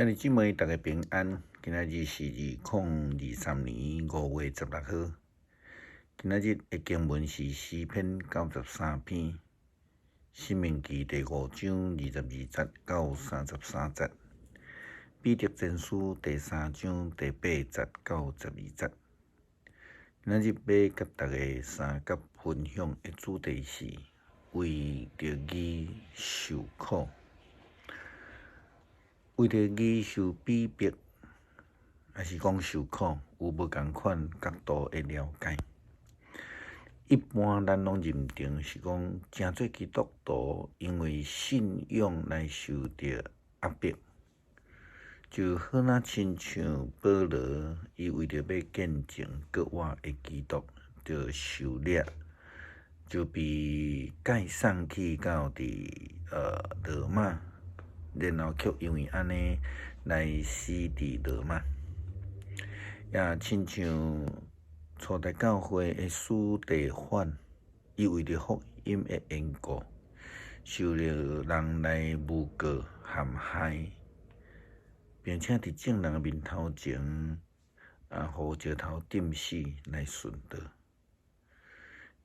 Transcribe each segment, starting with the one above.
兄弟姊妹，大家平安。今仔日是2023年5月16號。今仔日的經文是詩篇93篇，申命記第五章22節到33節，彼得前書第三章第8節到12節。今仔日欲佮大家相佮分享的主題是為著義受苦。為著義受逼迫，抑是講受苦，有無仝款角度的了解。一般咱攏認定是講，成做基督徒，因為信仰來受著壓迫，就好若親像保羅，伊為著欲見證閣活的基督，就受掠，就被解送去到佇羅馬。然後卻因為按呢來死佇羅馬，也親像初代教會的司提反，伊為著福音的緣故，受著人來誣告陷害，並且佇眾人的面頭前啊，予石頭釘死來殉道。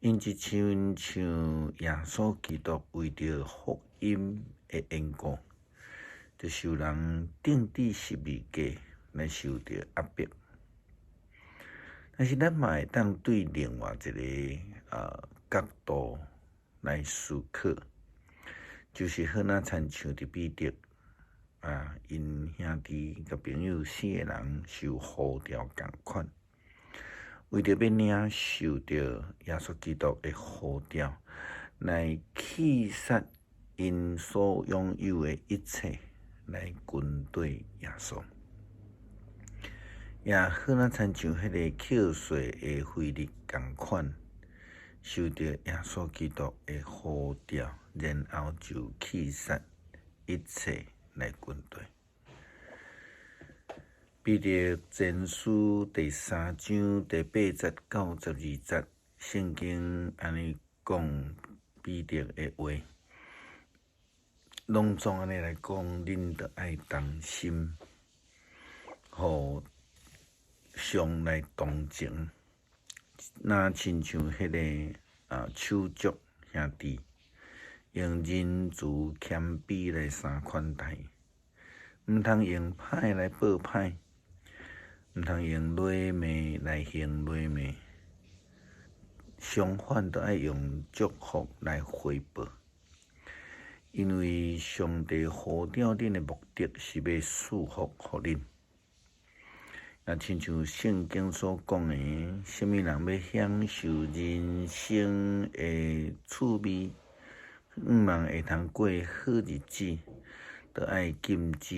𪜶只親像耶穌基督為著福音的緣故，就受人釘佇十字架來受著壓迫，但是咱嘛會當對另外一个角度來思考，就是好若親像佇彼得啊，𪜶兄弟佮朋友四个人受呼召仝款，為著欲領受著耶穌基督的呼召，來棄殺𪜶所擁有的一切，來跟綴耶穌，也好若親像彼个抾稅的腓力仝款，受著耶穌基督的呼召，然後就棄殺一切來跟綴。彼得前書第三章第8節到12節，聖經按呢講彼得的話。攏總按呢來講，恁著愛同心，互相來同情，若親像彼个手足兄弟，用仁慈謙卑來相款待，毋通用歹來報歹，毋通用禮貌來還禮貌，相反，著愛用祝福來回報。因為上帝呼召恁的目的是欲賜福予恁，也親像聖經所講的，啥物人欲享受人生的趣味，向望會通過好日子，著愛禁止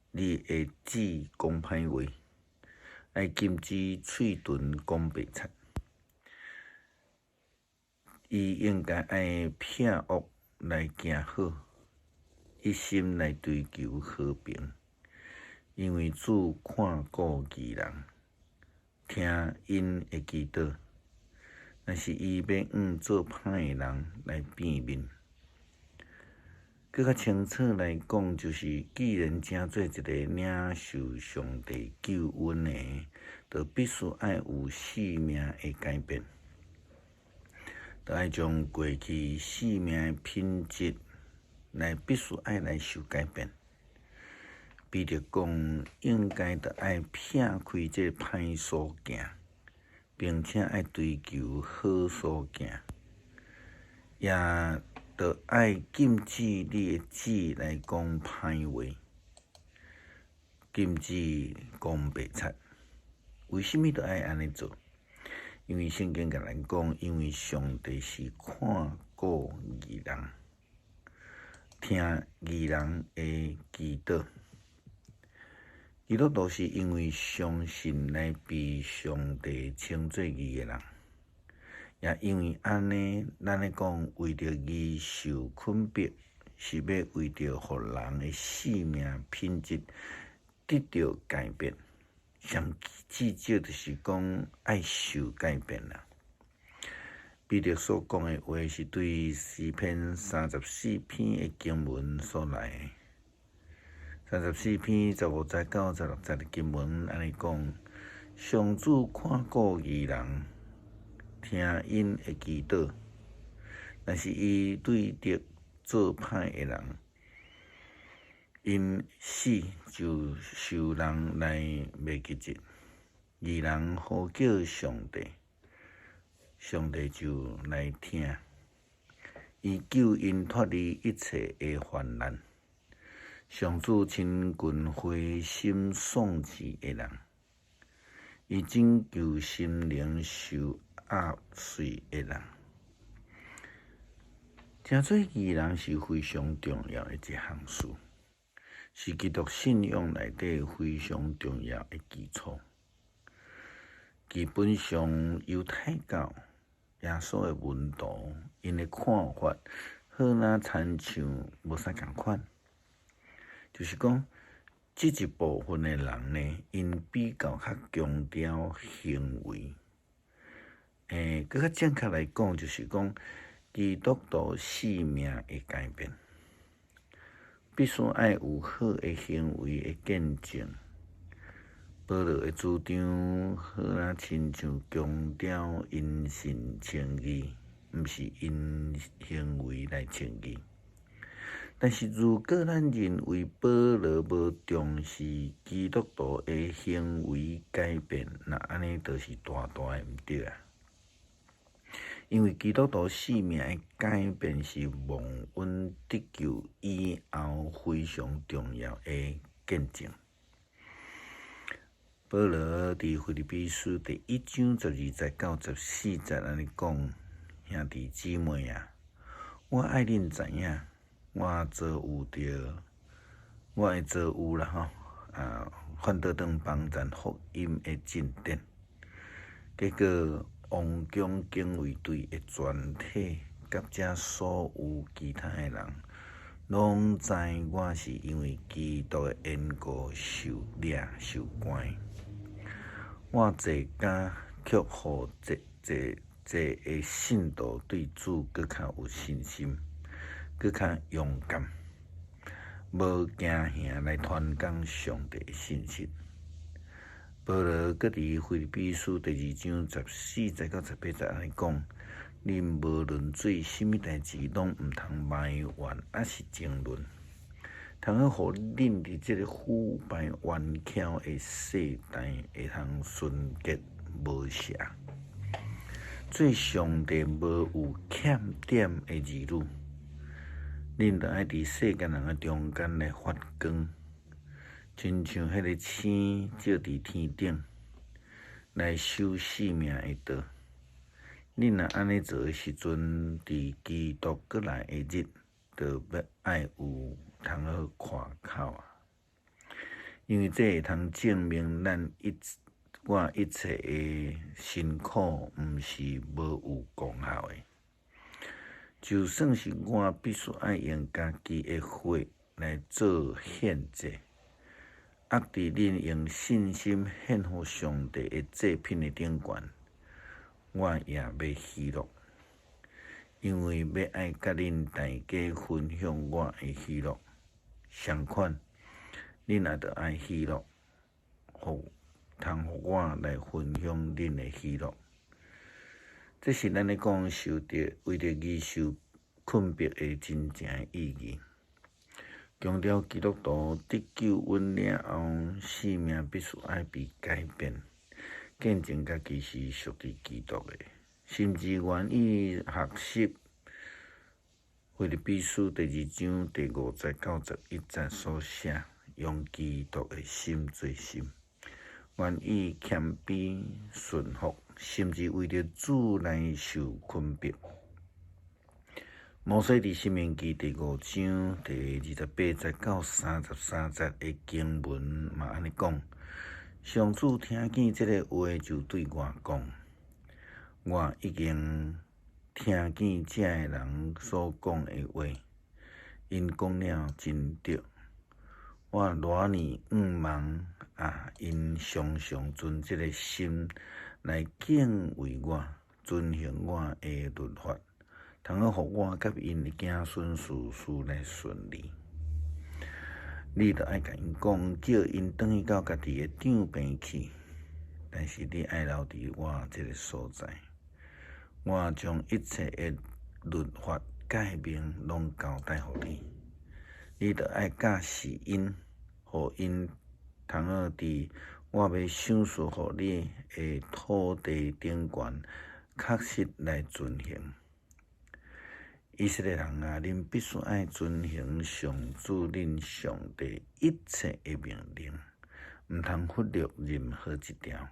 你的舌講歹話，愛禁止喙唇講白賊。伊應該愛撇惡來行好，一心來追求和平，因為主看顧義人，聽𪜶的祈禱，但是伊欲向做歹的人來變面。閣較清楚來講，就是既然成做一个領受上帝救恩的，就必須愛有性命的改變。著愛將過去性命的品質來必須愛來受改變。彼得講，應該著愛撇開這个歹所行，並且愛追求好所行，也著愛禁止你的舌來講歹話，禁止講白賊。為啥物著愛按呢做？因為聖經共咱講，因為上帝是看顧義人，聽義人的祈禱。基督徒是因為相信來被上帝稱做義的人，也因為按呢，咱咧講為著義受困迫，是欲為著予人的性命品質得著改變。上至少就是講愛受改變啦。彼得所講的話是對詩篇34篇的經文所來的。34篇15節到16節的經文按呢講：上主看顧義人，聽𪜶的祈禱，但是伊對敵做歹的人，𪜶死就受人來袂記得。義人呼叫上帝，上帝就來聽，伊救𪜶脫離一切的患難。上主親近灰心喪志的人，伊拯救心靈受壓碎的人。成做義人是非常重要的一項事，是基督信仰內底非常重要的基礎。基本上，猶太教耶穌的門徒，𪜶的看法，好若親像無啥仝款，就是講，這一部分的人呢，𪜶比較較強調行為。閣較正確來講，就是講基督徒生命的改變，必須愛有好的行為的見證。保羅的主張，好若親像強調因信稱義，毋是因行為來稱義。但是，如果咱認為保羅無重視基督徒的行為改變，那按呢就是大大的毋對啊！因為基督徒生命的改變是蒙恩得救以後非常重要的見證。保羅佇腓立比書第一章12節到14節按呢講：兄弟姊妹啊，我愛恁知影，我遭遇著，我的遭遇啦吼，啊，反倒轉幫贊福音的進展。結果王宮警衛隊的全體，佮遮所有其他的人，攏知我是因為基督的緣故受掠受關。我坐監，卻予濟濟濟的信徒對主閣較有信心，閣較勇敢，無驚嚇來傳講上帝的信息。保羅閣佇腓立比書第二章14節到18節按呢講：恁無論做啥物代誌，攏毋通埋怨，抑是爭論。通好予恁佇這个腐敗頑強的世代會通純潔無瑕，做上帝無有欠點的兒女。恁著愛佇世間人的中間來發光，親像彼个星照佇天頂，來守性命的道。恁若按呢做的時陣，佇基督閣來的日，就欲愛有通好誇口啊！因為這會通證明咱一我一切的辛苦，毋是無有功效的。就算是我必須愛用家己的血來做獻祭，壓佇恁用信心獻予上帝的祭品的頂懸，我也欲喜樂。因為欲愛佮恁大家分享我的喜樂，相款，恁也著愛喜樂，予通予我來分享恁的喜樂。這是咱咧講受著為著義受困迫的真正的意義。強調基督徒得救恩了後，生命必須愛被改變，見證家己是屬佇基督的。甚至願意學習腓立比書第二章第5節到11節所寫，用基督的心做心，願意謙卑順服，甚至為著主來受困迫。摩西佇申命記第五章第28節到33節的經文嘛按呢講：上主聽見這个話，就對我講。我已經聽見這个人所講的話，𪜶講了真對。我偌爾向望啊，𪜶常常存這个心來敬畏我，遵行我的律法，通好予我佮𪜶的子孫事事來順利。你著愛共𪜶講，叫𪜶轉去到家己的帳棚去。但是你愛留佇我這个所在，我將一切的律法誡命攏交代予你。你著愛教示𪜶，予𪜶通好佇我欲賞賜予你的土地頂懸，確實來遵行。以色列人啊，恁必須愛遵行上主恁上帝一切的命令，毋通忽略任何一條，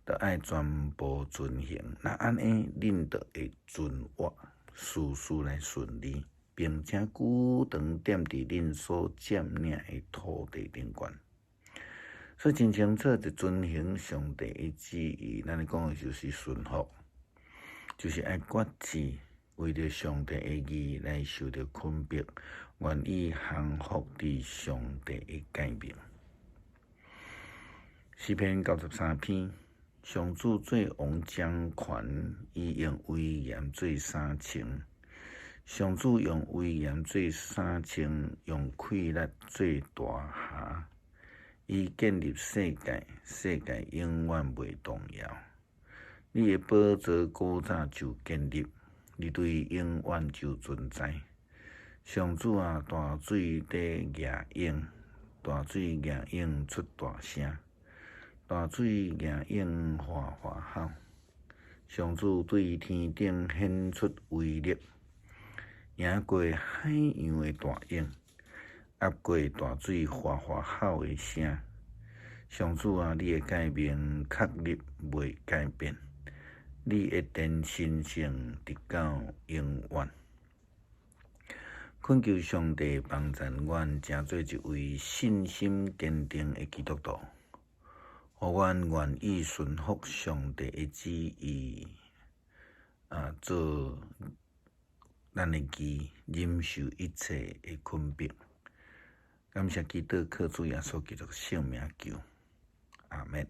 著愛全部遵行。若按呢，恁就會存活，事事來順利，並且久長踮佇恁所佔領的土地頂懸。所以真清楚，就遵行上帝的旨意，咱咧講的就是順服，就是愛決志，為著上帝的義來受著捆縛，願意降服佇上帝的誡命。詩篇93篇，上主做王掌權，伊用威嚴做衫穿。上主用威嚴做衫穿，用氣力做大箬。伊建立世界，世界永遠袂動搖。你的寶座古早就建立，你對永遠就存在。上主啊，大水佇夯湧，大水夯湧出大聲，大水夯湧嘩嘩吼。上主對天頂顯出威力，贏過海洋的大湧，壓過大水嘩嘩吼的聲。上主啊，你的誡命確立袂改變，你的典神聖直到永遠。懇求上帝幫贊阮，成做一位信心堅定的基督徒，予阮願意順服上帝的旨意，做咱的義，忍受一切的捆縛。感謝基督，靠主耶穌基督聖名求，阿們。